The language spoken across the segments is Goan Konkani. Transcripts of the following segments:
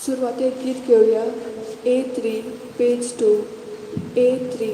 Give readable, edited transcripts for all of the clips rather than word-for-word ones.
सुरवातेक गीत घेवया A3 page 2 A3.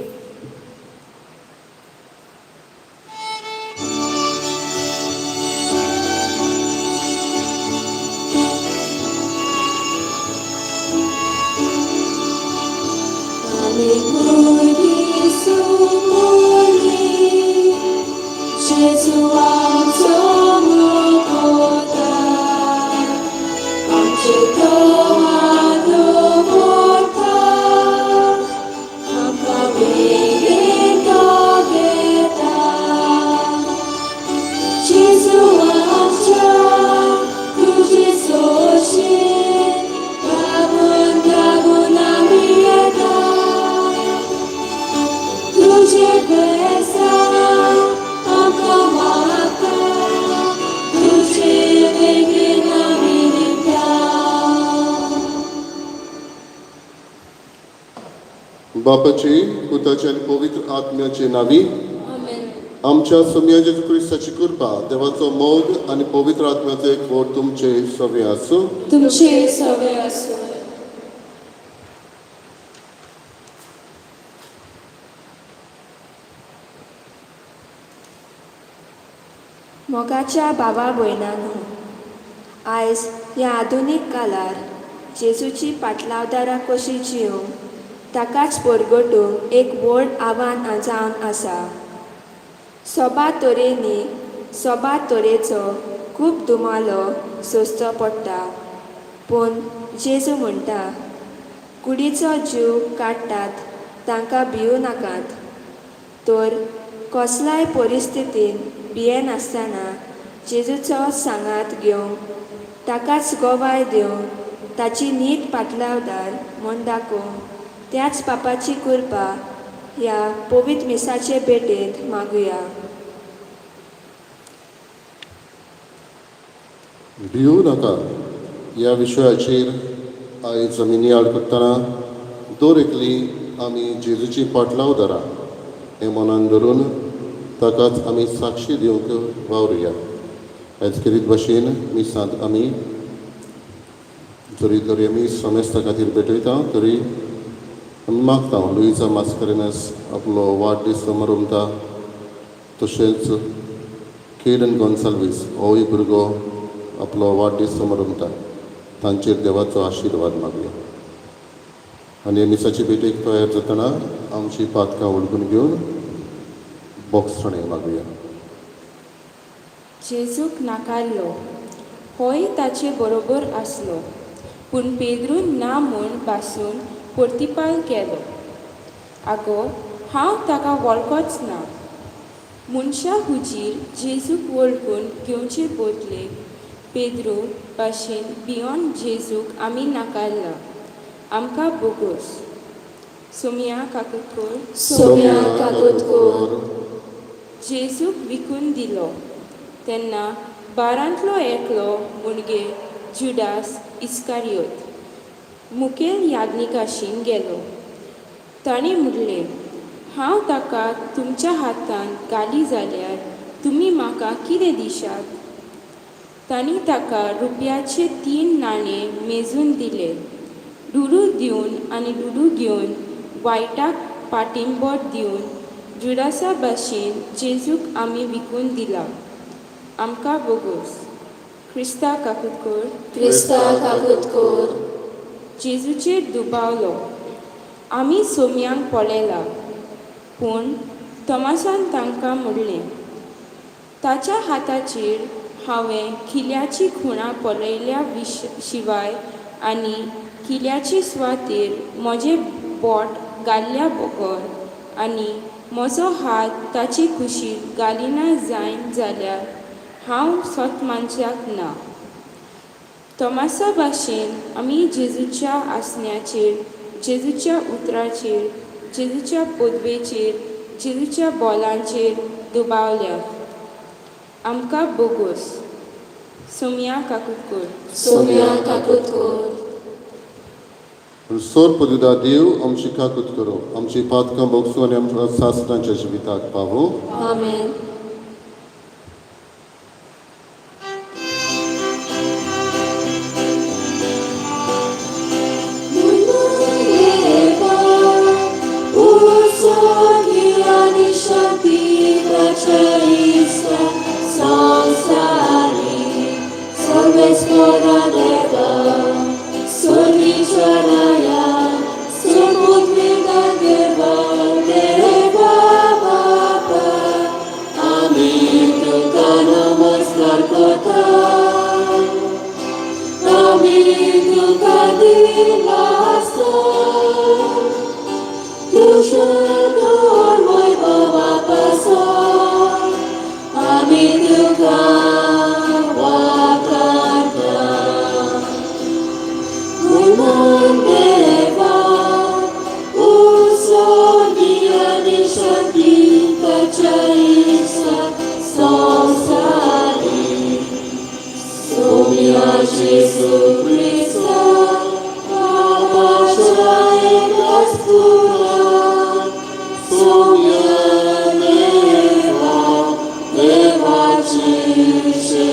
बापाचे, पुताचे आनी पवित्र आत्म्याचे नावी आमच्या सोमया जेजू क्रिस्ताची कृपा, देवाचो मोग आनी पवित्र आत्म्याचो एकवट तुमचे सवे आसूं. तुमचे सवे आसूं. मोगाच्या बाबा भयणांनो, आयज ह्या आधुनीक काळार जेजूची पाटलावदारां कशी जिवंक ताकाच परगटूंक एक व्हड आव्हान जावन आसा. सोबा तरेनी सोबा तरेचो खूब दुमालो सोंसचो पडटा, पूण जेजू म्हणटा, कुडीचो जीव काडटात तांकां भिवू नाकात, तर कसल्याय परिस्थितीन भियेनासतना जेजूचो सांगात घेवंक, ताकाच गवाय दिवंक, ताची नीत पाटलावदार म्हूण दाखोवंक त्याच पापाची कृपा ह्या पवित्र मिसाचे भेटेंत मागुया. भिवू नाका ह्या विशयाचेर आयज आमी नियाळ करतना दर एकली आमी जेजूची पाटलावदारां हें मनान धरून ताकाच आमी साक्षी दिवंक वावरुया. आयज खेरीत भाशेन मिसांत आमी जरी तरी आमी समेस्ता खातीर भेटयता तरी आमी मागता लुईजा मास्करेनस आपलो वाडदीस समारंभता, तशेंच केडन गोन्साल्वीस होय भुरगो आपलो वाडदीस समारंभता, तांचेर देवाचो आशिर्वाद मागया. आनी मिसाची भेटेक तयार जातना आमची पातकां वळखून घेवन बोगसणें मागुया. जेजूक नाकारलो, होय ताचे बरोबर आसलो, पूण पेद्रून ना म्हूण भासून प्रतिपाल केलो, आगो हांव ताका वळखोच ना. मनशा हुजीर जेजूक वळखून घेवचे बदले पेद्रू भाशेन भियोन जेजूक आमी नाकारला. आमकां बोगोस. सोमया काकुतकोर. सोम्या काकुतकोर. जेजूक विकून दिलो तेन्ना बारांतलो एकलो मुणगे जुडास इस्कारियोत मुखेल याज्ञिकाशीन गेलो. ताणें म्हणलें, हांव ताका तुमच्या हातांत घाली जाल्यार तुमी म्हाका कितें दिशात? तांणी ताका रुपयाचे 3 नाणे मेजून दिले. दुडू दिवन आनी दुडू घेवन वायटाक पाटिंबो दिवन जुडासा भाशेन जेजूक आमी विकून दिला. आमकां बोगोस. क्रिस्ता काकुतकोर. क्रिस्ता काकुतकोर. जेजूचेर दुबावलो, आमी सोम्यांक पळयला. पूण तोमासान तांकां म्हणलें, ताच्या हाताचेर हांवें किल्ल्याची खुणां पळयल्या शिवाय आनी किल्ल्याचे सुवातेर म्हजें बोट घाल्ल्या बगर आनी म्हजो हात ताचे कुशीक घालिना जायन जाल्यार हांव सत मानच्याक ना. तोमासा भाशेन आमी जेजूच्या आसण्याचेर, जेजूच्या उतराचेर, जेजूच्या पदवेचेर, जेजूच्या बोलांचेर दुबावल्यात. आमकां बोगोस. सोमया काकुतकोर. सोम्या काकुतकोर. सोर पदुदा देव आमची काकूत करूं, आमची पातकां बोगसूं आनी आमच्या सासणाच्या जिविताक पावूं. आमेन. सोर्वेस्वरा देवा, सोर्वीश्वराया, सोर्वोद्वेगा देवा, देवा बापा, आमी तुका नमस्कार करता, आमी तुका दिलासो, तुज्या धर्मय बापासो, आमी तुका वाखाणता. Human Deva, Usoniani Shanti Kachaisa Sonsari, Somya Jesu Krista, Papa Chai Somya Deva, Deva Chisheye,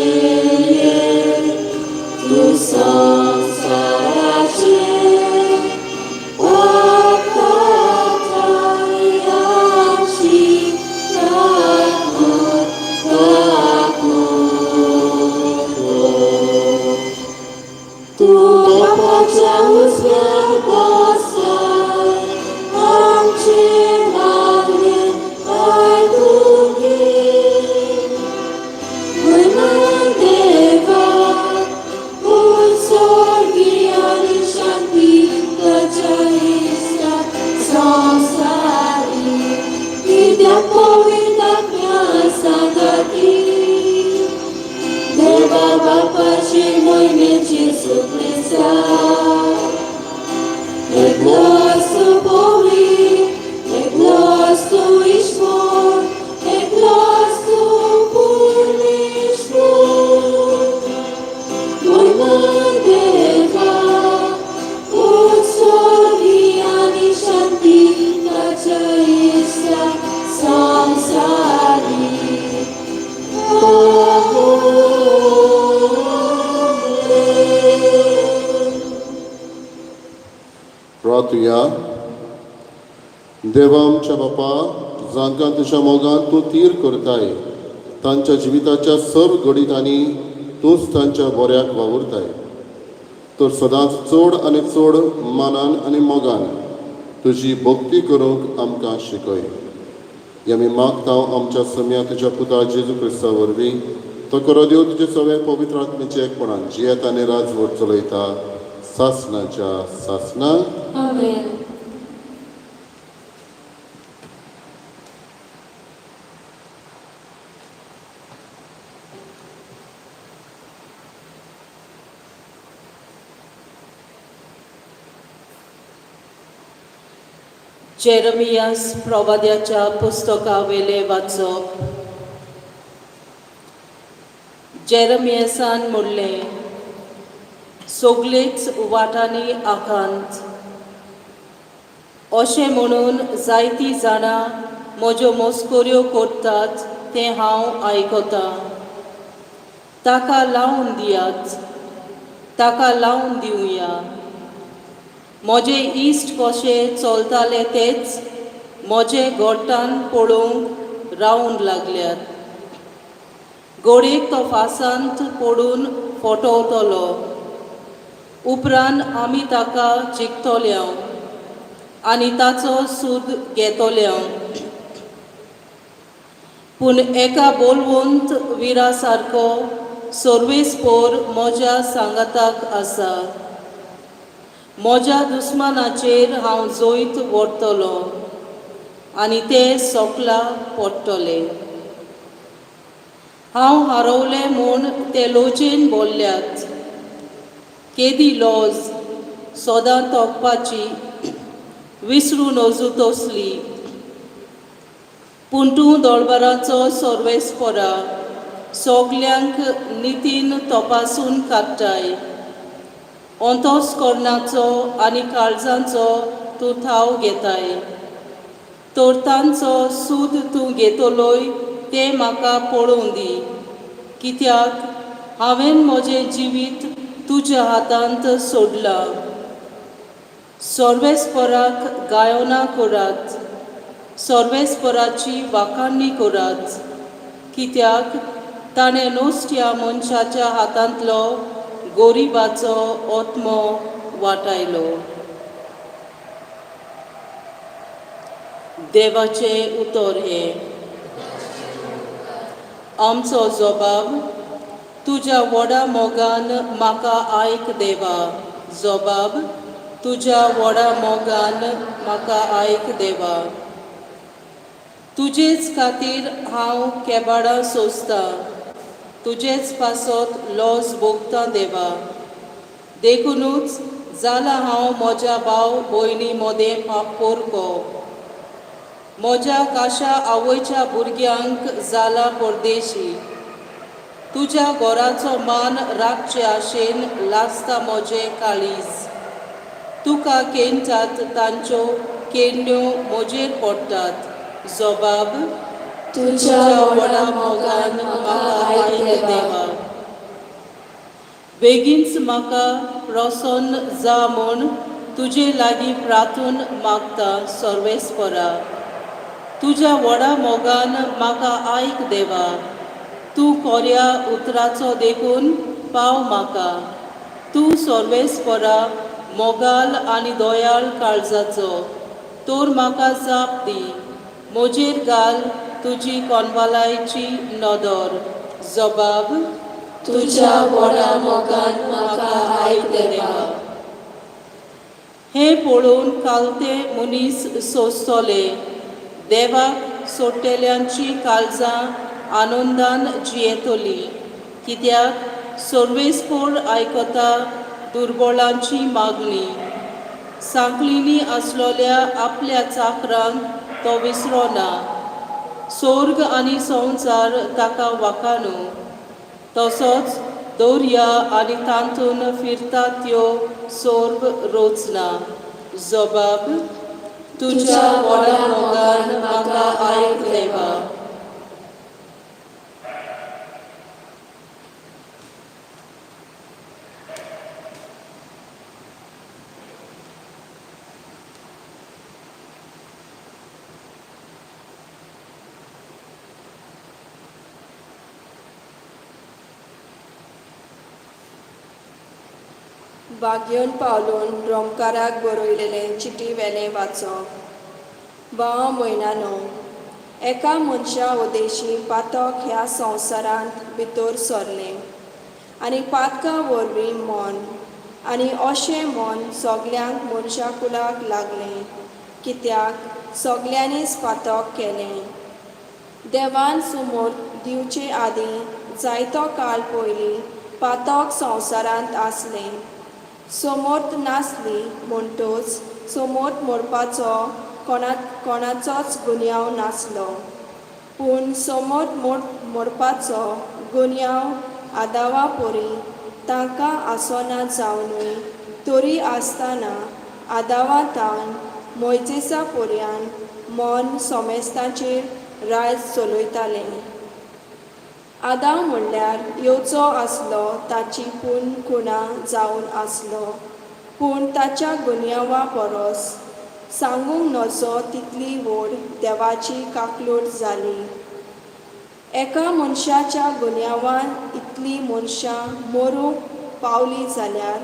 Tu samsarache, Wakatayachi, Taku, Taku. Tu papacha usya bosai, Amche magne aikuki. Deva, Utsorgiani Shanti Kachaisa Samsari, Vidya Povinakya Sangati, Deva Bapachi Moime Jesu Krista, Eklosu Poli, Eklosu Ishmor, Eklosu Purnishmor. Deva, Utsorgiani Shanti Kachaisa Samsari. Amen. प्रार्थुया. देवा आमच्या बापा, जांकां तुज्या मोगान तूं तीर करताय, तांच्या जिविताच्या सर्व घडितांनी तूंच तांच्या बऱ्याक वावुरताय, तर सदांच चड आनी चड मानान आनी मोगान तुजी भक्ती करूंक आमकां शिकय. हें आमी मागता आमच्या सम्या तुज्या पुता जेजू क्रिस्ता वरवीं. तो करो देव तुजे सगळे पवित्र आत्म्याचे एकपणान जियेत आनी राजवट चलयता सासनाच्या सासना. आमेन. जेरमियास प्रवाद्याच्या पुस्तकावेले वाचप. जेरमियासान म्हणलें, सगलेच वाटांनी आकांत अशें म्हणून जायतीं जाणां म्हज्यो मस्कऱ्यो करतात तें हांव आयकतां. ताका लावन दियात, ताका लावन दिवया. म्हजे इश्ट कशे चलताले तेच म्हजे गोठान पळोवंक रावूंक लागल्यात. गोडयेक तो फासांत पडून फटवतलो, उपरांत आमी ताका जिखतले आनी ताचो सूद घेतले. पूण एका बोलवंत विरा सारको सर्वेस्पोर म्हज्या सांगाताक आसा. म्हज्या दुस्मानाचेर हांव जैत व्हरतलो आनी ते सोकला पडटले. हांव हारवलें म्हूण ते लोचेन बोल्ल्यात. केदी लॉज सदां तोखपाची विसरू नजू तसली. पूण तूं दळबराचो सर्वेस्परा सगल्यांक नितीन तपासून काडटाय. अंतस्करणाचो आनी काळजांचो तूं थाव घेताय. तर तांचो सूद तूं घेतलोय तें म्हाका पळोवं दी, कित्याक हांवें म्हजें जिवीत तुज्या हातांत सोडलां. सर्वेस्पराक गायनां करात, सर्वेस्पराची वाखाणणी करात, कित्याक ताणें नुस्त्या मनशाच्या हातांतलो गोरिबाचो आत्मो वाटायलो. देवाचें उतर हें. आमचो जबाब. तुज्या व्हडा मोगान म्हाका आयक देवा. जबाब. तुज्या व्हडा मोगान म्हाका आयक देवा. तुजेच खातीर हांव केबाडां सोंसतां, तुजेच पासत लॉज भोगतां देवा. देखुनूच जालां हांव म्हज्या भाव भयणी मदें पोरको, म्हज्या काशा आवयच्या भुरग्यांक जाला परदेशी. तुज्या घराचो मान राखचे आशेन लासता म्हजें काळीज. तुका केंटात तांच्यो केन्न्यो म्हजेर पडटात. जबाब. तुज्या व्हडा मोगान म्हाका आयक देवा. बेगीनच म्हाका प्रसन्न जा म्हूण तुजे लागीं प्रार्थून मागता सर्वेस्परा. तुज्या व्हडा मोगान म्हाका आयक देवा. तूं कोऱ्या उतराचो देखून पाव म्हाका. तूं सर्वेस्परा मोगाल आनी दयाळ काळजाचो, तर म्हाका जाप दी. म्हजेर घाल तुजी कोनवालायची नदर. जबाब. तुज्या व्हडा मोगान म्हाका आयक देवा. हें पळोवन कालते मनीस सोंसतले, देवाक सोडटेल्यांची काळजां आनंदान जियेतली. कित्याक सर्वेस्पोर आयकता दुर्बळांची मागणी, सांकळींनी आसलोल्या आपल्या चाकरांक तो विसरो ना. सोर्ग आनी संवसार ताका वाखाणू, तसोच दर्या आनी तातूंत फिरता त्यो सोर्ग रोचना. जबाब. तुज्या व्हडा मोगान म्हाका आयक देवा. बागयोन पावलून रोमकाराक बरयलेलें चिटी वेलें वाचप. भाव भयणांनो, एका मनशा उदेशी पातक ह्या संवसारांत भितर सरलें आनी पातका वरवीं मन, आनी अशें मन सगल्यांक मनशा कुलाक लागलें, कित्याक सगल्यांनीच पातक केलें. देवान सुमोर दिवचे आदीं जायतो काळ पयलीं पातक संवसारांत आसलें. समर्थ नासली म्हणटच समर्थ मोडपाचो कोणाचोच गुन्यांव नासलो, पूण समर्थ मोडपाचो गुन्यांव आदावा परी तांकां आसना जावनूय तरी आसतना आदावा तावन मोयजेसा पर्यान मन सोमेस्ताचेर रायज चलयतालें. आदांव म्हणल्यार येवचो आसलो ताची पूण खुणा जावन आसलो, पूण ताच्या गुन्यांवा परस सांगूंक नजो तितली व्हड देवाची काकलूट जाली. एका मनशाच्या गुन्यांवान इतलीं मनशां मरूंक पावलीं जाल्यार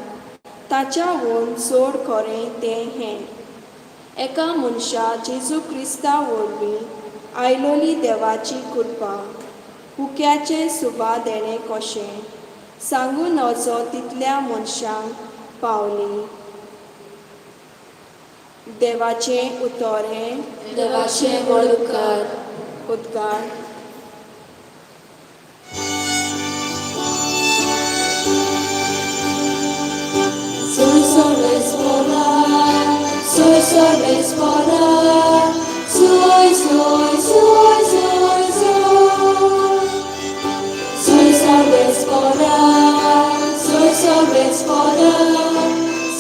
ताच्या वून चड खरें तें हें, एका मनशा जेजू क्रिस्ता वरवीं आयलोली देवाची कृपा हुक्याचें सुबा देणें कशें सांगूं नजो तितल्या मनशांक पावली. देवाचें उतर हें. देवाचें व्हड उपकार. उद्गार. Soy sorvespora, soy sorvespora, soy, soy, soy, soy, soy. Soy sorvespora, soy sorvespora,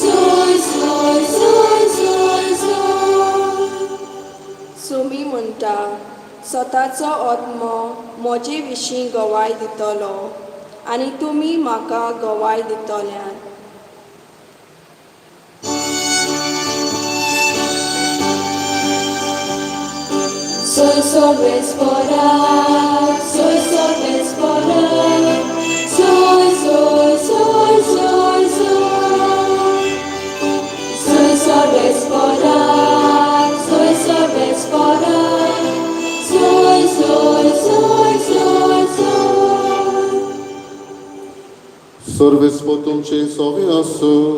soy, soy, soy, soy, soy. Sumi म्हणटा, स्वताचो आत्मो म्हजे विशीं गवाय दितलो आनी तुमी म्हाका गवाय दितल्यात. Soy sorvespora, soy sorvespora, soy, soy, soy, soy. सर्वेस्पो तुमचे सोवे आसूं.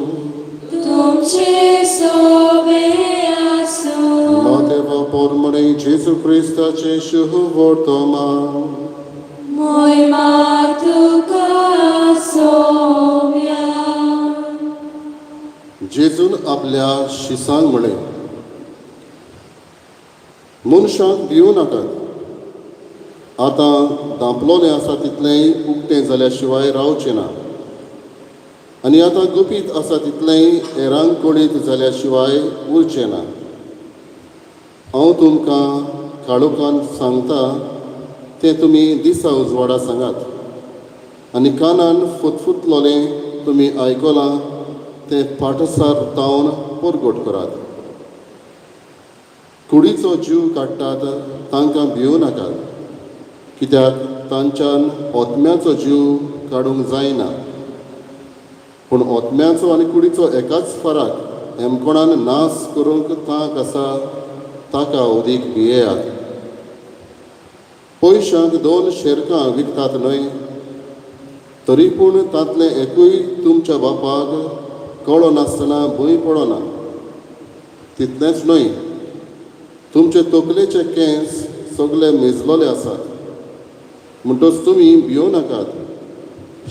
तुमचे सोबे आसूं. मातेवा पोरमणे जेजू क्रिस्ताचे शुभ वर्तमान. मोहिमा तुका सोम्या. जेजून आपल्या शिसांक म्हळें, मनशांक भिवू नाकात. आतां धांपलोलें आसा तितलेंय उक्तें जाल्या शिवाय रावचें ना आनी आतां गुपीत आसा तितलेंय हेरांक कळीत जाल्या शिवाय उरचें ना. हांव तुमकां काळोखान सांगता तें तुमी दिसा उजवाडा सांगात आनी कानान फुतफुतलोलें तुमी आयकलां तें पाटसार तावन परगट करात. कुडीचो जीव काडटात तांकां भिवू नाकात, कित्याक तांच्यान ओतम्याचो जीव काडूंक जायना. पूण ओतम्याचो आनी कुडीचो एकाच फराक हेमकोणान नाश करूंक तांक आसा ताका अदीक भियेयात. पयशांक दोन शेरकां विकतात न्हय? तरी पूण तांतलें एकूय तुमच्या बापाक कळो नासतना भंय पडना. तितलेंच न्हय, तुमचे तकलेचे केंस सगळे मेजलोले आसात. म्हणटच तुमी भियोव नाकात,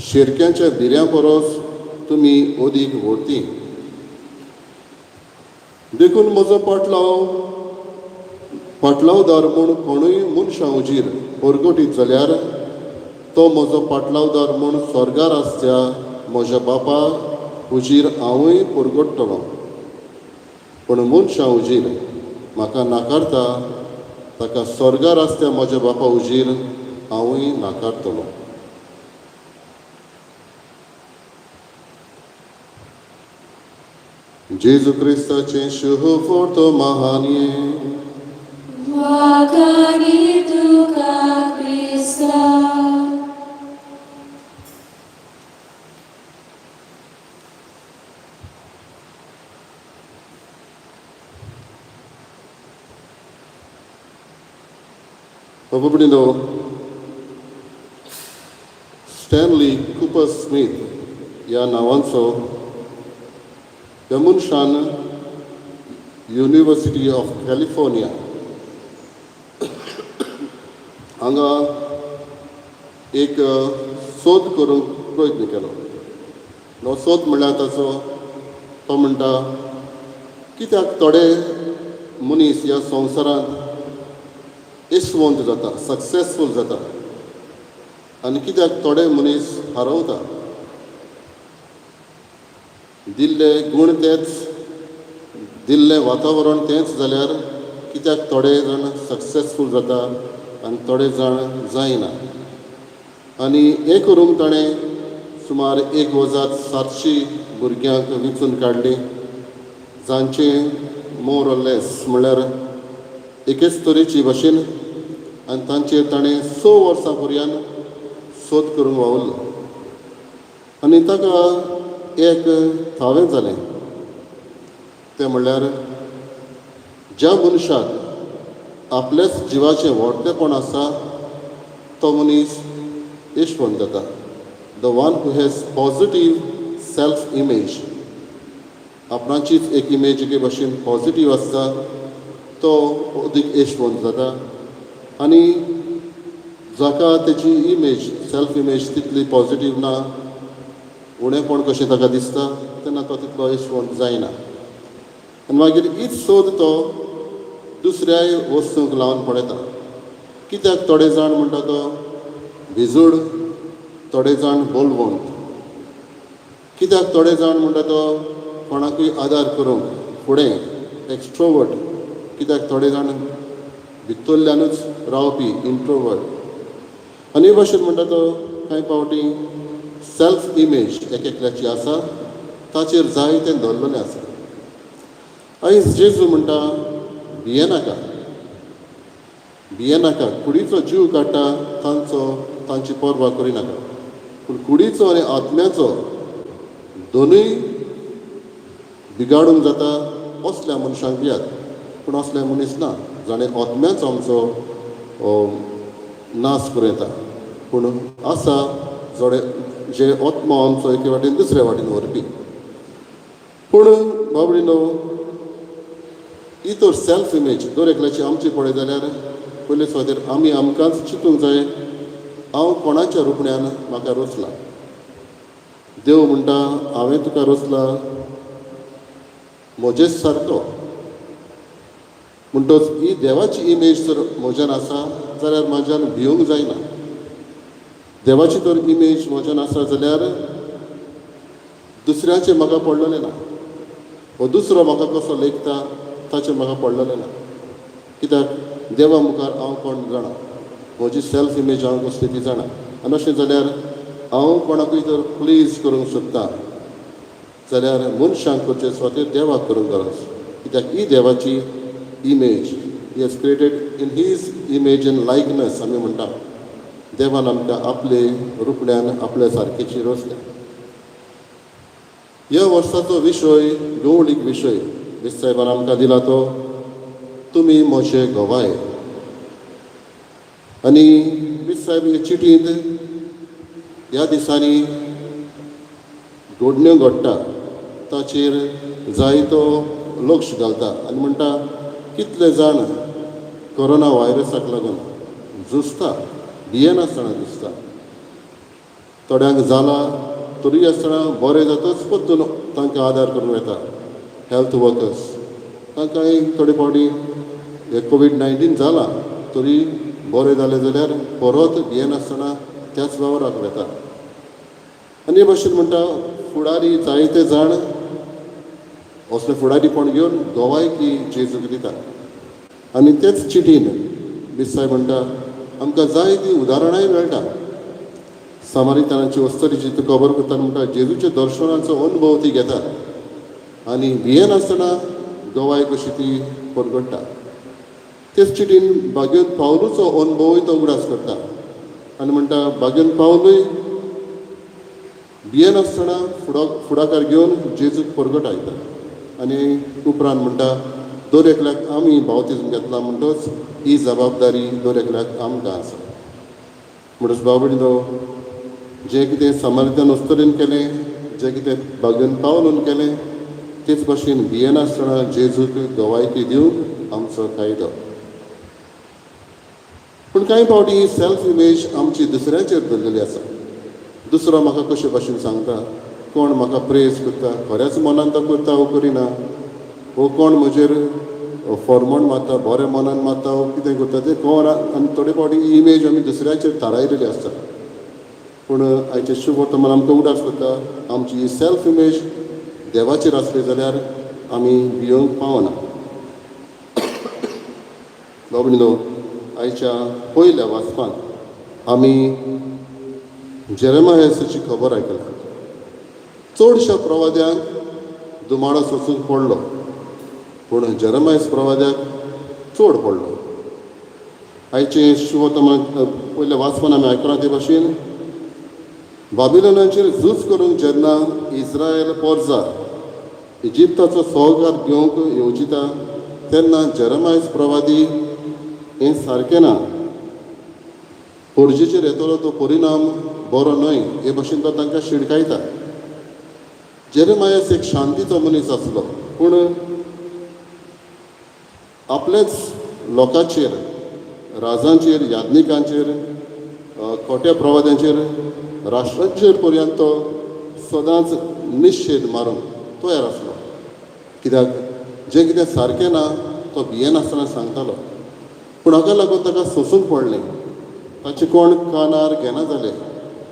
शेरक्यांच्या भिऱ्यां परस तुमी अदीक व्हरती. देखून म्हजो पाटलावदार म्हूण कोणूय मनशां उजीर परगटीत जाल्यार तो म्हजो पाटलावदार म्हूण स्वर्गार आसच्या म्हज्या बापा उजीर हांवूय परगट्टलो. पूण मनशां उजीर म्हाका नाकारता ताका स्वर्गार आसत्या म्हज्या बापा उजीर हांवूय नाकारतलो. जेजू क्रिस्ताचें शुभ वर्तमान. वाखाणी तुका क्रिस्ता. बाबा, स्टॅनली कुपर स्मीथ ह्या नांवांचो ह्या मनशान युनिवर्सिटी ऑफ कॅलिफोर्निया हांगा एक सोद करूंक प्रयत्न केलो. हो सोद म्हणल्यार ताचो, तो म्हणटा, कित्याक थोडे मनीस ह्या संवसारांत येसवंत जाता, सक्सेसफूल जाता आनी कित्याक थोडे मनीस हरवता? दिल्ले गूण तेच, दिल्लें वातावरण तेंच जाल्यार कित्याक थोडे जाण सक्सेसफूल जाता आनी थोडे जाण जायना? आनी हें करूंक ताणें सुमार 1700 भुरग्यांक विंचून काडलीं, जांचें मोर ऑर लेस म्हणल्यार एकेच तरेची भाशेन, आनी तांचेर ताणें 6 वर्सां पर्यंत सोद करूंक वावुरलो. आनी ताका एक थावें जालें, तें म्हणल्यार ज्या मनशाक आपल्याच जिवाचें व्हडलेपण आसा तो मनीस यशवंत जाता. The one who has positive self image, आपणाचीच एक इमेज एके भाशेन पॉजिटीव आसता, तो अदीक यशवंत जाता आनी जाका तेजी इमेज, सेल्फ इमेज तितली पॉजिटीव ना, उणेपण कशें ताका दिसता, तेन्ना तो तितलो यशवंत जायना. आनी मागीर हीच सोद तो दुसऱ्याय वस्तूंक लावन पळयता. कित्याक थोडे जाण म्हणटा तो भिजूड, थोडे जाण बोलवंत? कित्याक थोडे जाण म्हणटा तो कोणाकूय आदार करूंक फुडें, एक्स्ट्रोवर्ट, कित्याक थोडे जाण भितरल्यानूच रावपी, इंट्रोवर्ट? आनी हे भाशेन म्हणटा तो कांय फावटी सेल्फ इमेज एक एकल्याची आसा ताचेर जाय तें धरलेलें आसा. आयज जेजू म्हणटा, भियेनाका, भियेनाका. कुडीचो जीव काडटा तांचो तांची पर्वा करिनाका, पूण कुडीचो आनी आत्म्याचो दोनूय बिगाडूंक जाता असल्या मनशांक भियात. पूण असले मनीस ना जाणें आत्म्याचो आमचो नाश करूं येता, पूण आसा जोडे जे आत्मो आमचो एके वाटेन दुसरे वाटेन व्हरपी. पूण बाबडीनो, ही तर सेल्फ इमेज दर एकल्याची आमची पळय जाल्यार पयले सुवातेर आमी आमकांच चिंतूंक जाय, हांव कोणाच्या रुपण्यान म्हाका रचला. देव म्हणटा, हांवें तुका रचला म्हजेच सारको. म्हणटच ही देवाची इमेज जर म्हज्यान आसा जाल्यार म्हज्यान भिवंक जायना. देवाची तर इमेज म्हज्यान आसा जाल्यार दुसऱ्याचें म्हाका पडलेलें ना, हो दुसरो म्हाका कसो लेखता ताचें म्हाका पडलेलें ना. कित्याक देवा मुखार हांव कोण जाणा, म्हजी सेल्फ इमेज हांव कसली ती जाणा. आनी अशें जाल्यार हांव कोणाकूय जर प्लीज करूंक सोदता जाल्यार मनशांक करचे सुवातेर देवाक करूंक गरज. कित्याक ही देवाची image, he has created in his image and likeness. आमी म्हणटा देवान आमकां आपले रुपड्यान आपल्या सारकेची रचल्या. ह्या वर्साचो विशय, गवळीक विशय बिस्त साहेबान आमकां दिला तो तुमी म्हजे गवाय. आनी बिस्त साहेब हे चिटींत ह्या दिसांनी घडण्यो घडटा ताचेर जायतो लक्ष घालता आनी म्हणटा, कितले जाण कोरोना व्हायरसाक लागून झुजता, भियेनासतना झुजता. थोड्यांक जाला तरी आसतना बरें जातच परतून तांकां आदार करूंक येता हेल्थ वर्कर्स. तांकांय थोडे फावटी हे कोवीड-19 जाला तरी बरें जालें जाल्यार परत भियेनासतना त्याच वावराक वेता. आनी हे भाशेन म्हणटा, फुडारी जायते जाण असले फुडारीपण घेवन गवायकी जेजूक दिता. आनी तेच चिटीन बिस्त सायब म्हणटा, आमकां जाय ती उदाहरणांय मेळटा. सामारितानाची अस्तरीची ती खबर करतना म्हणटा, जेजूच्या दर्शनाचो अनुभव ती घेता आनी भियेनासतना गवाय कशी ती परगट्टा. तेच चिटीन भाग्यवंत पावलूचो अनुभवूय तो उगडास करता आनी म्हणटा, भाग्यवंत पावलूय भियेनासतना फुडाकार घेवन जेजूक परगटायता. आनी उपरांत म्हणटा, दर एकल्याक आमी बावतिज्म घेतला म्हणटच ही जबाबदारी दर एकल्याक आमकां आसा. म्हणटच बाबडीनो, जें कितें सामारितान अस्तरेन केलें, जें कितें भाग्यवंत पावलून केलें, तेच भाशेन भियेनासतना जेजूक गवायकी दिवंक आमचो कायदो. पूण कांय फावटी सेल्फ इमेज आमची दुसऱ्याचेर दवरलेली आसा. दुसरो म्हाका कशे भाशेन सांगता, कोण म्हाका प्रेज करता, खऱ्याच मनान तो करता वो करिना, वो कोण म्हजेर फॉर्मण मारता, बरें मनान मारता वो कितें करता तें कोण. आनी थोडे फावटी ही इमेज आमी दुसऱ्याचेर थारायलेली आसता. पूण आयचें शुभ वर्तमान आमकां उगडास करता, आमची ही सेल्फ इमेज देवाचेर आसली जाल्यार आमी भियोंक पावना. बाबणीनो, आयच्या पयल्या वाचपांत आमी जेरेमायसाची खबर आयकल्या. चडश्या प्रवाद्यांक दुमाळो सोसूंक पडलो, पूण जेरेमायस प्रवाद्याक चड पडलो. आयचें शुभवर्तमान पयल्या वाचपान आमी आयकलां ते भाशेन, बाबिलोनाचेर झूज करूंक जेन्ना इस्रायल पोरजा इजिप्ताचो सहकार घेवंक येवजिता तेन्ना जेरमायस प्रवादी हें सारकें ना, पोरजेचेर येतलो तो परिणाम बरो न्हय हे भाशेन तो तांकां शिडकायता. जेरेमायस एक शांतीचो मनीस आसलो, पूण आपलेच लोकांचेर, राजांचेर, याज्ञिकांचेर, खोट्या प्रवाद्यांचेर, राष्ट्रांचेर पर्यंत तो सदांच निशेध मारूंक तयार आसलो. कित्याक जें कितें सारकें ना तो भियेनासतना सांगतालो. पूण हाका लागून ताका सोंसूंक पडलें. ताचे कोण कानार घेना जाले.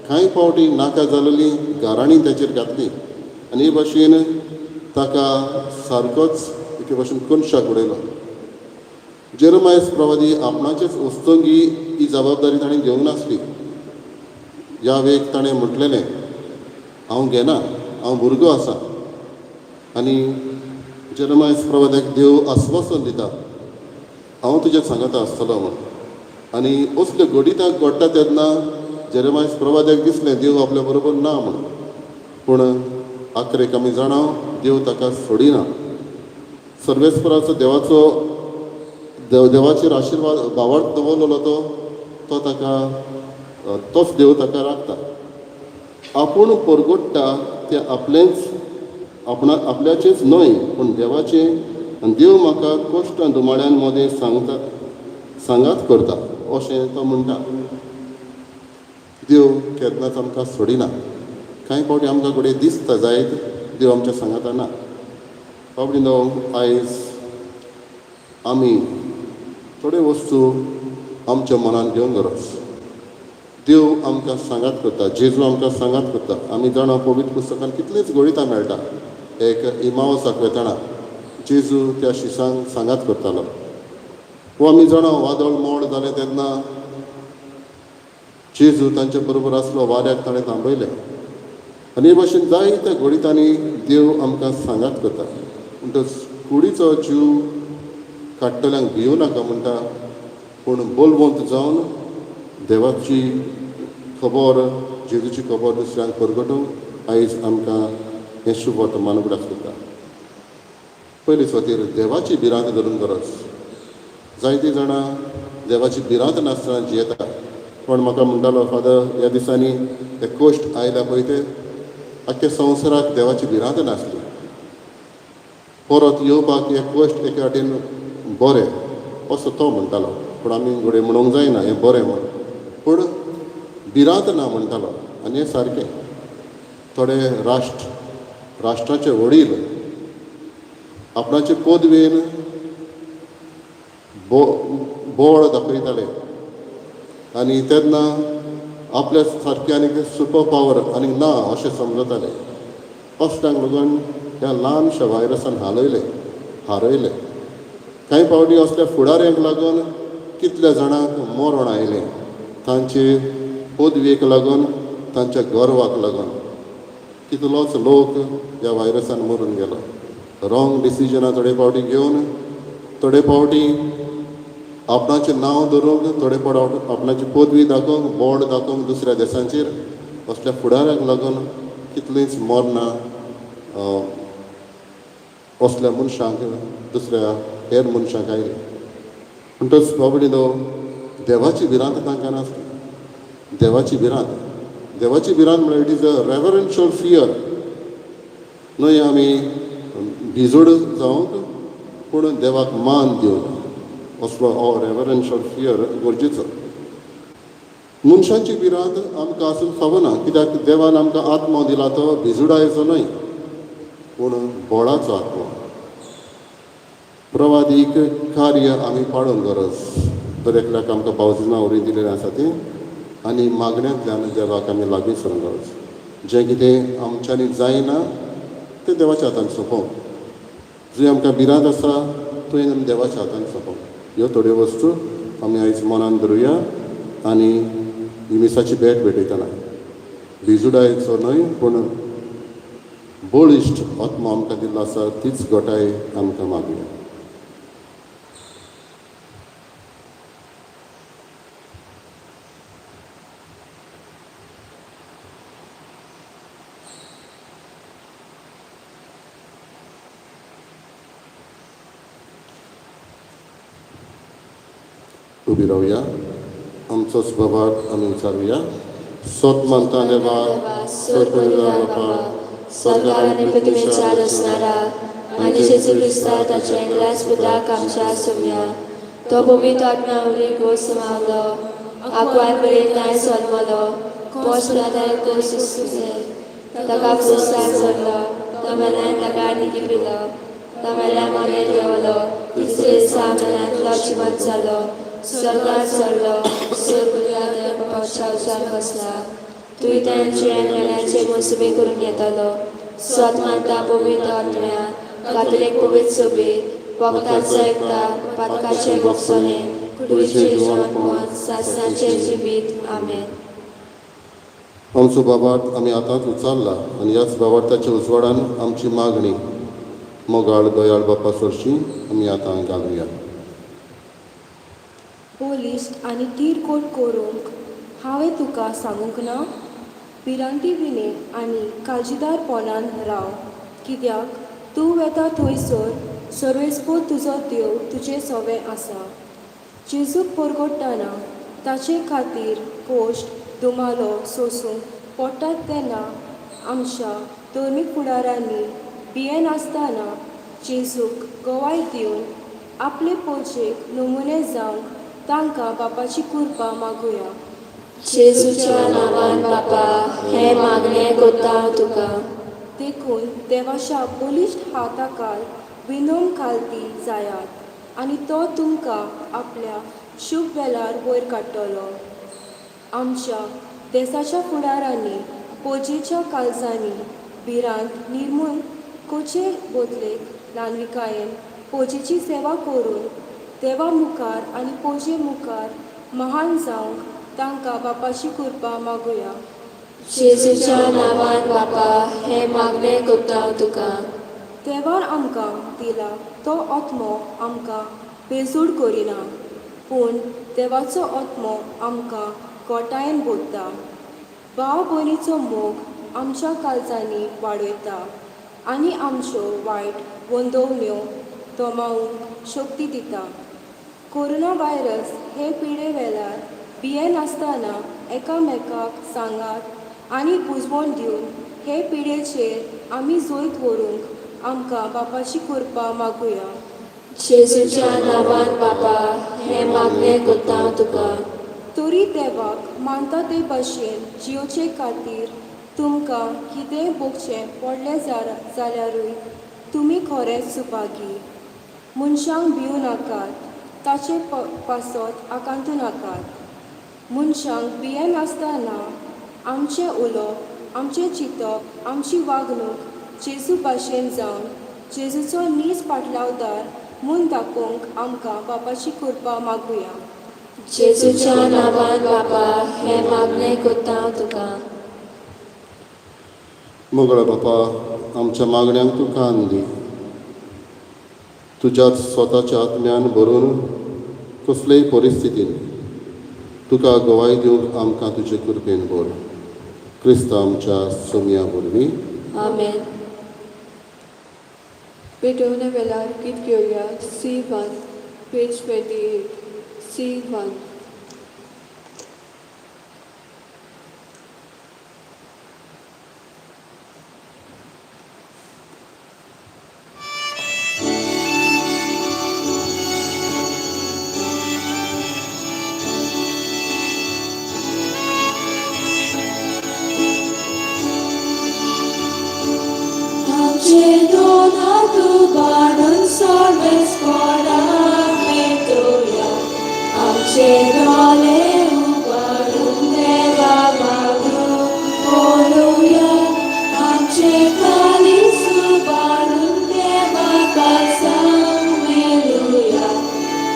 कांय फावटी नाका जालेली गाराणी ताचेर घातली आनी हे भाशेन ताका सारकोच एके भाशेन कोनशाक उडयलो. जेरमायस प्रवादी आपणाचेच वस्तंगी ही जबाबदारी ताणें घेवंक नासली. ह्या वेक ताणें म्हटलेलें, हांव घेना, हांव भुरगो आसा. आनी जेरमायस प्रवाद्याक देव आस्वासन दिता, हांव तुज्या सांगाता आसतलो म्हूण. आनी असल्यो घडितां घडटा तेन्ना जेरमायस प्रवाद्याक दिसलें देव आपल्या बरोबर ना म्हूण. पूण आखरेक आमी जाणा, देव ताका सोडिना. सर्वेस्पराचो देवाचो देवाचेर आशिर्वाद भावार्थ दवरलेलो तो तो ताका, तोच देव ताका राखता. आपूण परगोडटा तें आपलेंच आपणा आपल्याचेंच न्हय पूण देवाचें, आनी देव म्हाका कश्ट आनी दुमाळ्यान मदें सांगता सांगात करता अशें तो म्हणटा. देव केन्नाच आमकां सोडिना. कांय फावटी आमकां घडये दिसता जायत देव आमच्या सांगाता ना. बाबडिनो, आयज आमी थोड्यो वस्तू आमच्या मनान घेवन गरज. देव आमकां सांगात करता, जेजू आमकां सांगात करता. आमी जाणा पवित्र पुस्तकान कितलींच गणितां मेळटा. एक इमावसाक वेतना जेजू त्या शिसांक सांगात करतालो. वो आमी जाणा वादळ मोड जालें तेन्ना जेजू तांचे बरोबर आसलो, वाऱ्याक ताणें थांबयलें. आनी हे भाशेन जायत्या घडितांनी देव आमकां सांगात करता. म्हणटच कुडीचो जीव काडटल्यांक भिवू नाका म्हणटा, पूण बोलवंत जावन देवाची खबर, जेजूची खबर दुसऱ्यांक परगटूंक आयज आमकां हें शुभ वर्तमान उगडास करता. पयले सुवातेर देवाची भिरांत धरून गरज. जायतीं जाणां देवाची भिरांत नासतना जियेता. कोण म्हाका म्हणटालो, फादर, ह्या दिसांनी ते कश्ट आयल्या पळय ते आख्ख्या संवसाराक देवाची भिरांत नासली, परत येवपाक हे कश्ट एके वाटेन बरें असो तो म्हणटालो. पूण आमी घडये म्हणूंक जायना हें बरें म्हण, पूण भिरांत ना म्हणटालो. आनी हें सारकें. थोडे राष्ट्राचे वडील आपणाचे पदवेन बोळ दाखयताले आनी तेन्ना आपल्या सारकें आनीक सुपर पावर आनीक ना अशें समजताले. असल्यांक लागून ह्या ल्हानशा व्हायरसान हालयलें, हारयलें. कांय फावटी असल्या फुडाऱ्यांक लागून कितल्या जाणांक मरण आयलें, तांचे पदवेक लागून, तांच्या गर्वाक लागून कितलोच लोक ह्या व्हायरसान मरून गेलो. रॉंग डिसिजनां थोडे फावटी घेवन, थोडे फावटी आपणाचें नांव धरूंक, थोडे फावट आपणाची पदवी दाखोवंक, बोर्ड दाखोवंक दुसऱ्या देशांचेर असल्या फुडाऱ्यांक लागून कितलींच मरणां असल्या मनशांक, दुसऱ्या हेर मनशांक आयली. म्हणटच बाबडिनो, देवाची भिरांत तांकां नासली. देवाची भिरांत, देवाची भिरांत म्हळ्यार it is a reverential fear. न्हय आमी भिजूड जावंक, पूण देवाक मान दिवन असलो हो रेवरन्शियल फियर गरजेचो. मनशांची भिरांत आमकां आसूंक फावना, कित्याक देवान आमकां आत्मो दिला तो भिजुडायचो न्हय, पूण बळाचो आत्मो. प्रवादीक कार्य आमी पाळूंक गरज. दर एकल्याक आमकां बावतिज्मा वरवीं दिलेलें आसा तें, आनी मागण्यांतल्यान देवाक आमी लागीं सरूंक गरज. जें कितें आमच्यांनी जायना तें देवाच्या हातान सोंपोवंक, जंय आमकां भिरांत आसा थंय आमी देवाच्या हातान सोंपोवंक. ह्यो थोड्यो वस्तू आमी आयज मनान धरुया आनी ही मिसाची भेट भेटयतना भिजुडायचो न्हय, पूण बळिश्ट आत्मो आमकां दिल्लो आसा तीच घटाय आमकां मागुया. उबी रावया, आमचोच बाबाक आमी विचारुया. सोत मानता देवा, स्वर्ग बापा, स्वर्गार आनी पृथ्वीच्या रचणारा आनी जेजू क्रिस्ता ताच्या एकल्याच पुताक आमच्या सोम्या, तो पवित्र आत्म्या वरवीं घोस मावलो, आकवान बरयताय जल्मलो, पोस पिलाताय कोस सुसले, ताका क्रुसार चडलो, तो मेल्यान ताका निकी पिलो, तो मेल्या मोनेर देंवलो, तिसरे दिसा मेल्यांतलो जिवंत जालो, स्वर्गार चडलो, स्वर्गुल्या बापाच्या उजार बसला, तूं तांचे मेल्याचे मोसमी करून येतलो. स्वत मानता पवित्र आत्म्या, कातोलीक पवित्र सोबीत, वखदाचो एकता, पातकाचे भोगसणे, कुडीचें जिवनपण, सासणाचें जिवीत. आमेन. आमचो बाबार्थ आमी आतांच उचारला आनी ह्याच बाबार्थाच्या उजवाडान आमची मागणी मोगाळ दयाळ बापा सरशी आमी आतां घालुया. बळिश्ट आनी थीर करूंक हांवें तुका सांगूंक ना? भिरांती विणे आनी काळजीदारपणान राव, कित्याक तूं वेता थंयसर सर्वेस्पोर तुजो देव तुजे सवें आसा. जेजूक परगटतना ताचे खातीर कोश्ट दुमालो सोसूंक पडटात तेन्ना आमच्या धर्मीक फुडारांनी भियेनासतना जेजूक गवाय दिवन आपले पोजेक नमुने जावंक तांकां बापाची कृपा मागुया. जेजूच्या नांवान बापा, हें मागणें कोत्ता हांव तुका. देखून देवाच्या बलिश्ट हाताखाल विनोम खालती जायात आनी तो तुमकां आपल्या शुभ वेलार वयर काडटलो. आमच्या देसाच्या फुडारांनी पोजेच्या काळजांनी भिरांत निर्मून कोचे बदलेक ल्हानविकायेन पोजेची सेवा करून देवा मुखार आनी पोजे मुखार महान जावंक तांकां बापाची कृपा मागुया. जेजूच्या नांवान बापा, हें मागणें कोत्ता हांव तुका. देवान आमकां दिला तो आत्मो आमकां बेजूड करिना, पूण देवाचो आत्मो आमकां गोटायेन भरता, भाव भयणीचो मोग आमच्या काळजांनी वाडयता आनी आमच्यो वायट वंदोवण्यो दोमावूंक शक्ती दिता. कोरोना व्हायरस हे पिडे वेळार भियेनासतना एकामेकाक सांगात आनी बुजवण दिवन हे पिडेचेर आमी जैत व्हरूंक आमकां बापाची कृपा मागुया. जेजूच्या नांवान बापा, हें मागणें कोत्ता हांव तुका. तरी देवाक मानता ते भाशेन जियोचे खातीर तुमकां कितेंय भोगचें पडलें जाल्यारूय तुमी खरेंच सुभागी. मनशांक भिवू नाकात, ताचे पासत आकांतू नाकात. मनशांक भियेनासतना आमचें उलोवप, आमचें चिंतप, आमची वागणूक जेजू भाशेन जावन जेजूचो नीज पाटलावदार म्हूण दाखोवंक आमकां बापाची कृपा मागुया. जेजूच्या नांवान बापा, हें मागणें कोत्ता हांव तुका. मोगळा बापा, आमच्या मागण्यांक तूं कान दी. तुज्या स्वताच्या आत्म्यान भरून कसलेय परिस्थितीन तुका गवाय दिवंक आमकां तुजे कृपेन भर. क्रिस्त आमच्या सोमया वरवीं. आमेन. पेटोवणे वेळार गीत घेवया C1, page 28, C1. आमचे दोनात बाडून सर्वेस्पराक मेटोया, आमचे दोळे उबाडून देवा मागून पळोवया, आमचे काळीज उबाडून देवा काळजांक मेळुया,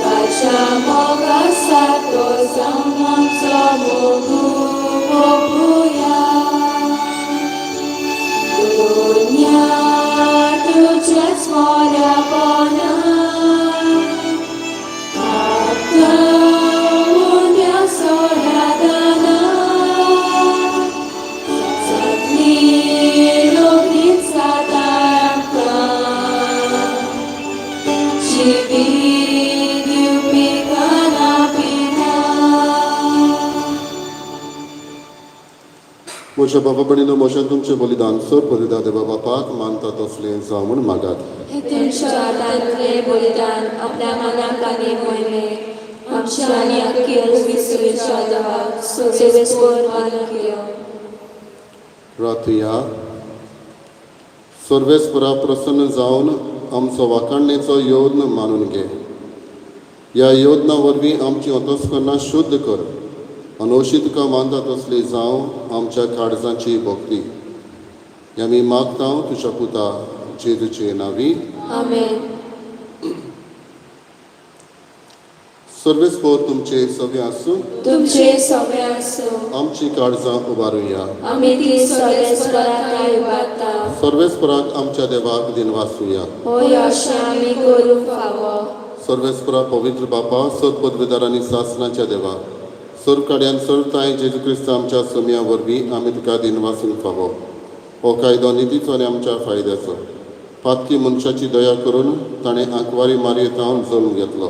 ताच्या मोगा सारको जावन आमचो मोगू मोगुया. दुनिया तुझ्याच मोऱ्यापणा, आतां उण्या सोऱ्यादाना, सगळी रोगीत जाता आमकां, जिवीत दिवपी खाना पिना. म्हज्या बाबा भयणीनो, म्हज्या तुमचें बलिदान सर पवित्र देवा बापाक मानता तसलें जावं म्हूण मागात. हे तुमच्या हातांतलें बलिदान आपल्या मनाक आनी मोहिमेक आमच्या आनी अख्खी विसुरेच्या देवाक सर्वेस्पर मानून घेवं. रातया सर्वेस्परा प्रसन्न जावन आमचो वाखाणणेचो योद्न मानून घे. ह्या योजना वरवीं आमची अंतस्करणां शुद्ध कर आनी अशी तुका मानता तसली जावं आमच्या काळजाची भक्ती. हें आमी मागता तुज्या पुता जेजूचे नांवी. आमेन. सर्वेस्पर तुमचे सगळे आसूं. तुमचे सगळे आसूं. आमची काळजां उबारुया. आमी ती सर्वेस्पराक उबारता. सर्वेस्पराक आमच्या देवाक दिनवासुया. होय, अशें आमी करूंक फावो. सर्वेस्परा, पवित्र बापा, सत पदवीदार आनी सासनाच्या देवा, सर्व काड्यान सर्व तांय जेजू क्रिस्त आमच्या सोमया वरवीं आमी तुका दिनवासूंक फावो. हो कायदो नितीचो आनी आमच्या फायद्याचो. पातकी मनशाची दया करून ताणें आंकवारी मारयेत हांव जल्म घेतलो.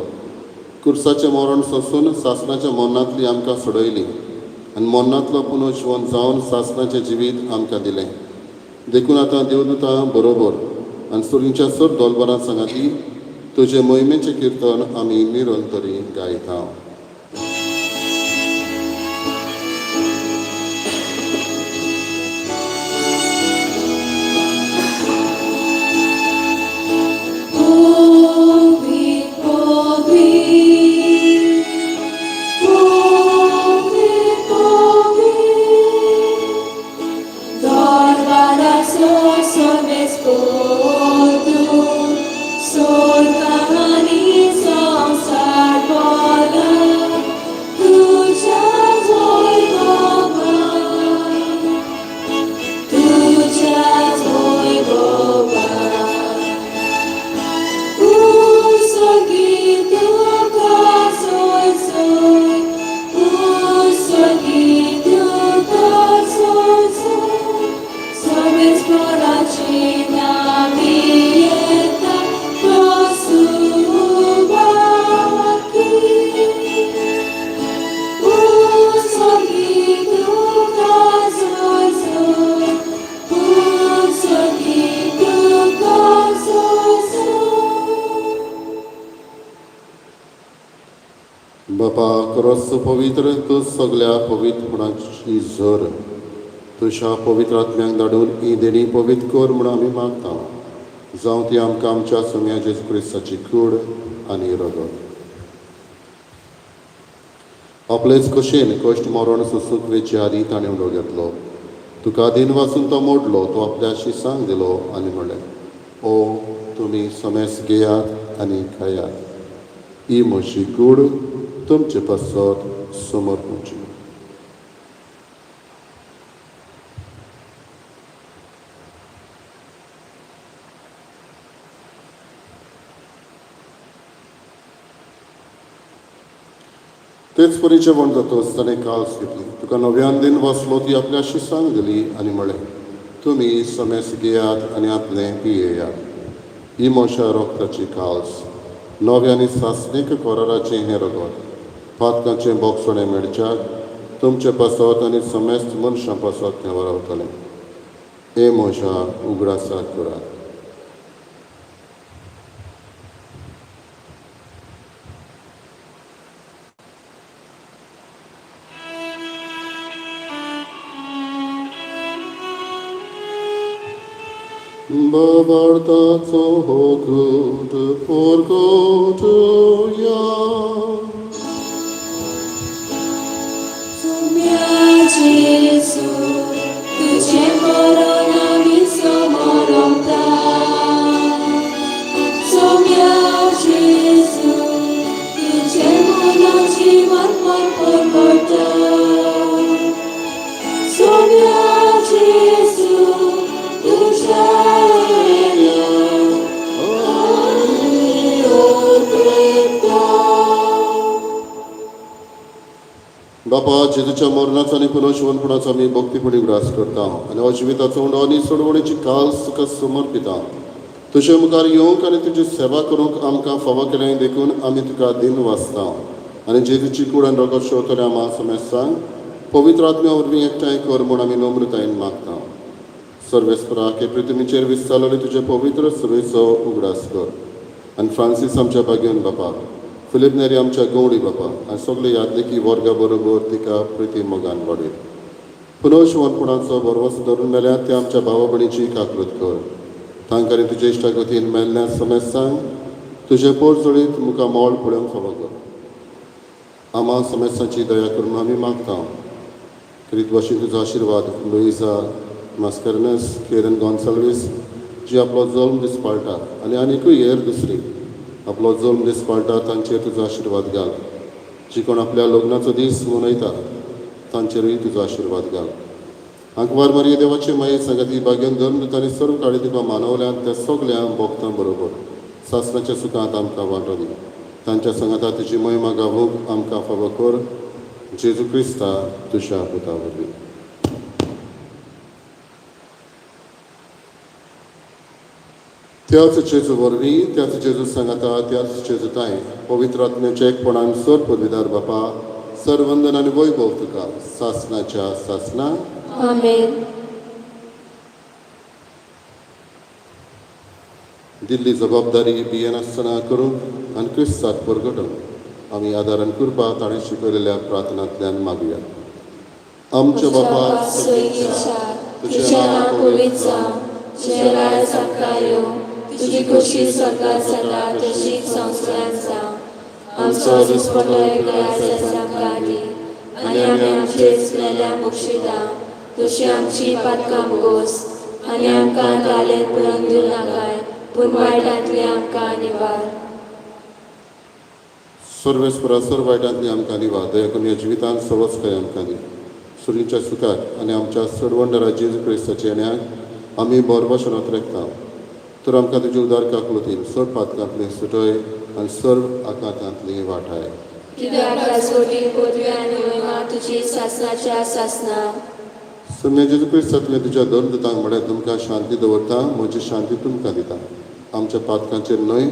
कुर्साचें मरण सोंसून सासणाच्या मरणांतली आमकां सोडयली. आनी मरणांतलो पुनर्जिवन जावन सासणाचें जिवीत आमकां दिलें. देखून आतां देवदूतां बरोबर आनी सुरींच्या सर दोलबरां सांगाती तुजे मोहिमेचें किर्तन आमी निरंतरी गायता. बापा क्रॉस पवित्र तूं सगल्या पवित्रपणाची झर तुज्या पवित्र आत्म्यांक धाडून ही देणी पवित्र कर म्हूण आमी मागता, जावं ती आमकां आमच्या सोम्या जेजू क्रिस्ताची कूड आनी रगत. आपलेच कशेन कश्ट मरण सोसूंक वेचे आदीं ताणें उडो घेतलो, तुका दिन वाचून तो मोडलो, तो आपल्या शिसांक दिलो आनी म्हणलें, ओ तुमी समेस घेयात आनी खायात, ही म्हजी कूड तुमचे पासत समर्पणची. तेच परी जेवण जातच ताणें काल्स घेतली, तुका नव्यान दिन वाचलो, ती आपल्या शिसांक दिली आनी म्हणलें, तुमी समेस घेयात आनी आपलें पियेयात, ही म्हज्या रोगताची काल्स, नव्या आनी सासणीक कराराचें हें रगत, पातकांचें बोगसणें मेळच्याक तुमचे पासत आनी समेस्त मनशां पासत तें वरावतलें. हे म्हज्या उगडासाक करात. बाबार्थाचो हो घट परगटया. Sommia Gesù, तुझे मरण आमी समरता. Sommia Gesù, तुझे मरण जीवन परगटा. Sommia Gesù, तुझ्या बापा जेजूच्या मरणाचो आनी पुनर्जिवनपणाचो आमी भक्तीपणी उगडास करता आनी हो जिविताचो उंडो आनी सोडवणीची काल्स तुका समर्पिता. तुजे मुखार येवंक आनी तुजी सेवा करूंक आमकां फावो केलें देखून आमी तुका दिन वाचता आनी जेजूची कूड आनी रगत शेवतल्या आमा समेस्तांक पवित्र आत्म्या वरवीं एकठांय कर म्हूण आमी नम्रतायेन मागता. सर्वेस्पराक हे पृथ्वीचेर विस्तारलेले तुजे पवित्र सुरवेचो उगडास कर आनी फ्रांसीस आमच्या भाग्यन बापा, फिलीप नेरी आमच्या गवळी बापा आनी सगळे यादलेकी वर्गा बरोबर तिका प्रिती मोगान वाडय. पुनर्शिवनपणाचो भरवंसो धरून मेल्यात ते आमच्या भावा भयणीची काकृत कर. तांकां तुजे इश्टागतीन मेल्ल्या समेस्तांक तुजें पोर जोडीत मुखार मोल पळोवंक फावो कर. आमा समेस्तांची दया करून आमी मागता. करीत भाशेन तुजो आशिर्वाद लुईजा मास्करनस केरन गोन्साल्वीस जी आपलो जल्म दीस पाळटा आनी आनिकूय हेर दुसरी आपलो जल्म दीस पाळटा तांचेर तुजो आशिर्वाद घाल. जी कोण आपल्या लग्नाचो दीस मनयता तांचेरूय तुजो आशिर्वाद घाल. आंकवार मारये देवाचे माये सांगाती भाग्यान धर्म दिता सर्व काळी तुका मानवल्यात त्या सगल्या भोगतां बरोबर सासणाच्या सुखांत आमकां वांटो दी. तांच्या सांगाता तुजी महिमा गावूंक आमकां फावो कर. जेजू क्रिस्ता तुज्या पुता वरवीं. त्याच जेजू वरवीं, त्याच जेजू सांगाता, त्याच जेजू ताय पवित्र आत्म्याच्या एकपणान सर पदवीदार बापा सर्वंदन आनी वैभव तुका सासनाच्या सासना. आमेन. दिल्ली जबाबदारी भियेनासतना करूंक आनी क्रिस्ताक परगटूंक आमी आदारान कृपा ताणें शिकयलेल्या प्रार्थनांतल्यान मागुया. आमच्या बापा स्वर्गीच्या, तुजें नांव पवित्र जावं, तुजें राज आमकां येवं, तुजी खोशी स्वर्गात जाता तशीच संवसारांत जावं. आमचो दिसपटो एक आयज आमकां दी आनी आमी आमचे चुकलेल्या बक्षिता तशी आमची पातकां मुगोस आनी आमकां तालेंत पुरण दिवं नाकाय, पूण वायटांतली आमकां निवार. सर्वेस्परा, सर्व वायटांतली आमकां निवार. दया करून ह्या जिवितांत सवस्काय आमकां दी. सुरीच्या सुखाक आनी आमच्या सरवंडरा जेजू क्रिस्ताच्या येण्याक आमी बोरभाशणांत रेखता. तर आमकां तुजी उदार काकलुतीन चड पातकांतली सुटय आनी सर्व आकांतांतली वाटाय. कित्याक राजकोटी पदवी आनी महिमा तुजी सासनाच्या सासना. सम्या जेजू क्रिस्ता, तुवें तुज्या दोन दुतांक म्हळ्यार, तुमकां शांती दवरता, म्हजी शांती तुमकां दिता. आमच्या पातकांचेर न्हय,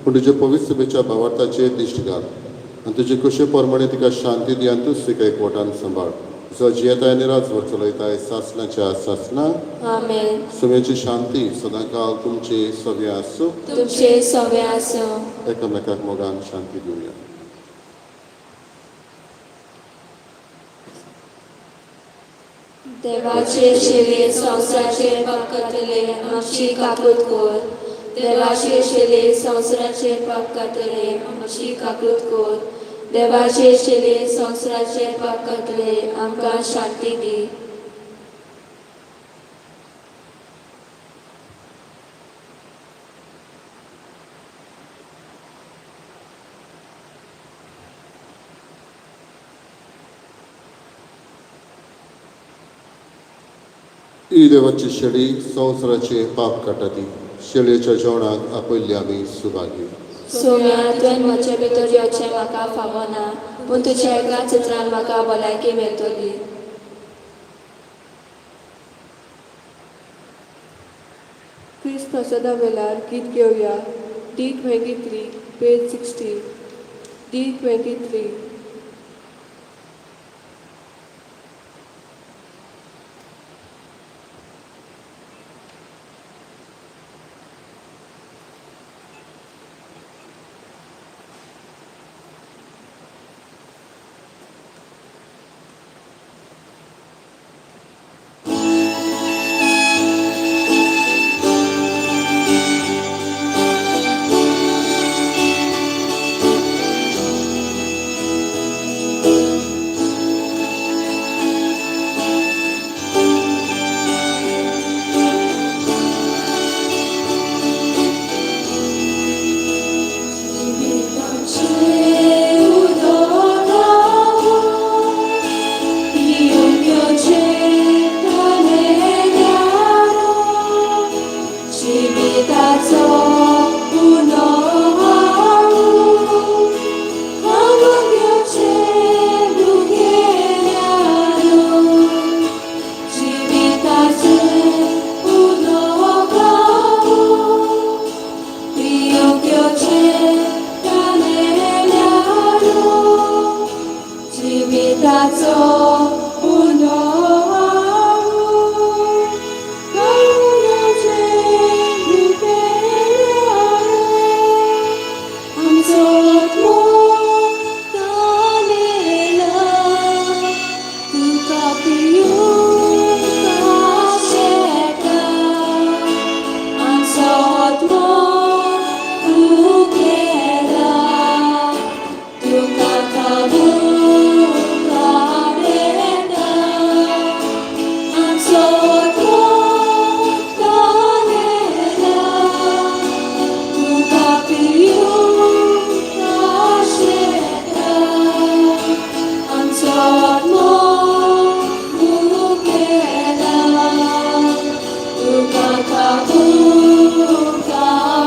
पूण तुजे पवित्र सभेच्या भावार्थाचेर दिश्ट घाल आनी तुजे कशे प्रमाणे तिका शांती दी आनी तूच तिका एकवटान सांबाळ, जो जियेताय आनी राजवट चलयताय सासनाच्या सासना. आमेन. सम्याची शांती सदांकाल तुमचे सगळे आसूं. तुमचे सगळे आसूं. एकामेकाक मोगान शांती दिवया. देवाचे शेले संवसाराचेर पाप करतले, आमची काकूत कर. देवाचे शेले संवसाराचेर पाप करतले, आमची काकूत कर. देवाचे शेले संवसाराचेर पाप करतले, आमकां शांती दी. ही देवाची शेळी, संवसाराचे पाप काडटा ती. शेळयेच्या जेवणाक आपयल्ली आमी सुभागी. सोम्या, तुवें म्हजे भितर येवचें म्हाका फावना, पूण तुज्या एका चित्रान म्हाका भलायकी मेळटली. क्रिस्त प्रसादा वेळार गीत घेवया. D 23, page 16. D 23. Tuka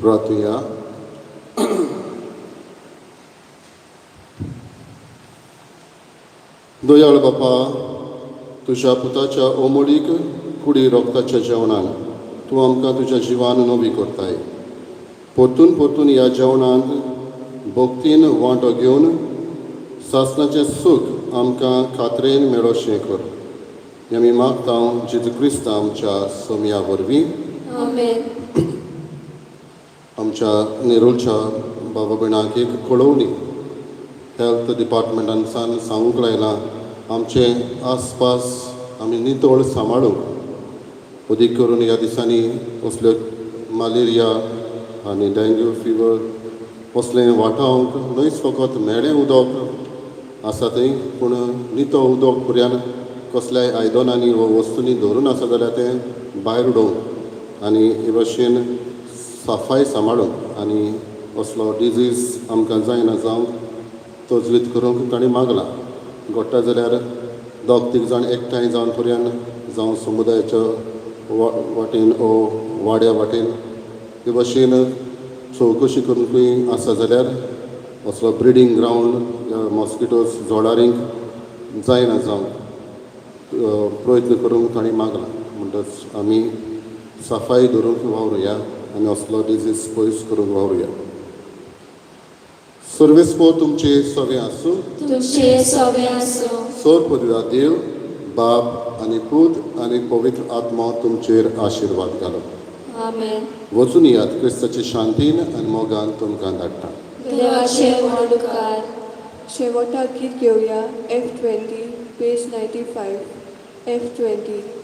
प्रार्थुया. दयाळ बापा, तुज्या पुताच्या ओमोलीक कुडी रोगताच्या जेवणान तूं आमकां तुज्या जिवान नवी करताय. परतून परतून ह्या जेवणांत भक्तीन वांटो घेवन सासणाचें सूख आमकां खात्रेन मेळोशें कर. हें आमी मागता जेजू क्रिस्त आमच्या सोमया वरवीं. आमेन. आमच्या नेरूलच्या बाबा भयणाक एक कळोवणी. हेल्थ डिपार्टमेंटान सांगूंक लायलां, आमचे आसपास आमी नितळ सांबाळूंक. अदीक करून ह्या दिसांनी असल्यो मलेरिया आनी डेंग्यू फिवर असलें वाटावंक न्हयच फकत म्हेळें उदक आसा थंय, पूण नितळ उदक पर्यान कसल्याय आयदनांनी वा वस्तूंनी दवरून आसा जाल्यार तें भायर उडोवंक आनी हे भाशेन सफाय सांबाळूंक आनी असलो डिजीज आमकां जायना जावंक तजवीज करूंक तांणी मागलां. घडटा जाल्यार दोग तीग जाण एकठांय जावन पर्यान, जावं समुदायाच्या वाटेन ओ वाड्या वाटेन हे भाशेन चवकशी करूंकूय आसा जाल्यार असलो ब्रिडींग ग्रावंड मॉस्किटोज जळारींक जायना जावंक प्रयत्न करूंक तांणी मागलां. म्हणटच आमी सफाई दवरूंक वावरुया आनी असलो डिजीज पयस करूंक वावरुया. सर्वेस्पोर तुमचे सगळें आसूं. तुमचे सोबे आसूं. सोर पदव्या देव बाप आनी पूत आनी पवित्र आत्मा तुमचेर आशिर्वाद घालो. आमेन. वचून यात, क्रिस्ताचे शांतीन आनी मोगान तुमकां धाडटा. देवाचे व्हड उपकार. शेवटाक गीत घेवया F 20, page 95, F 20.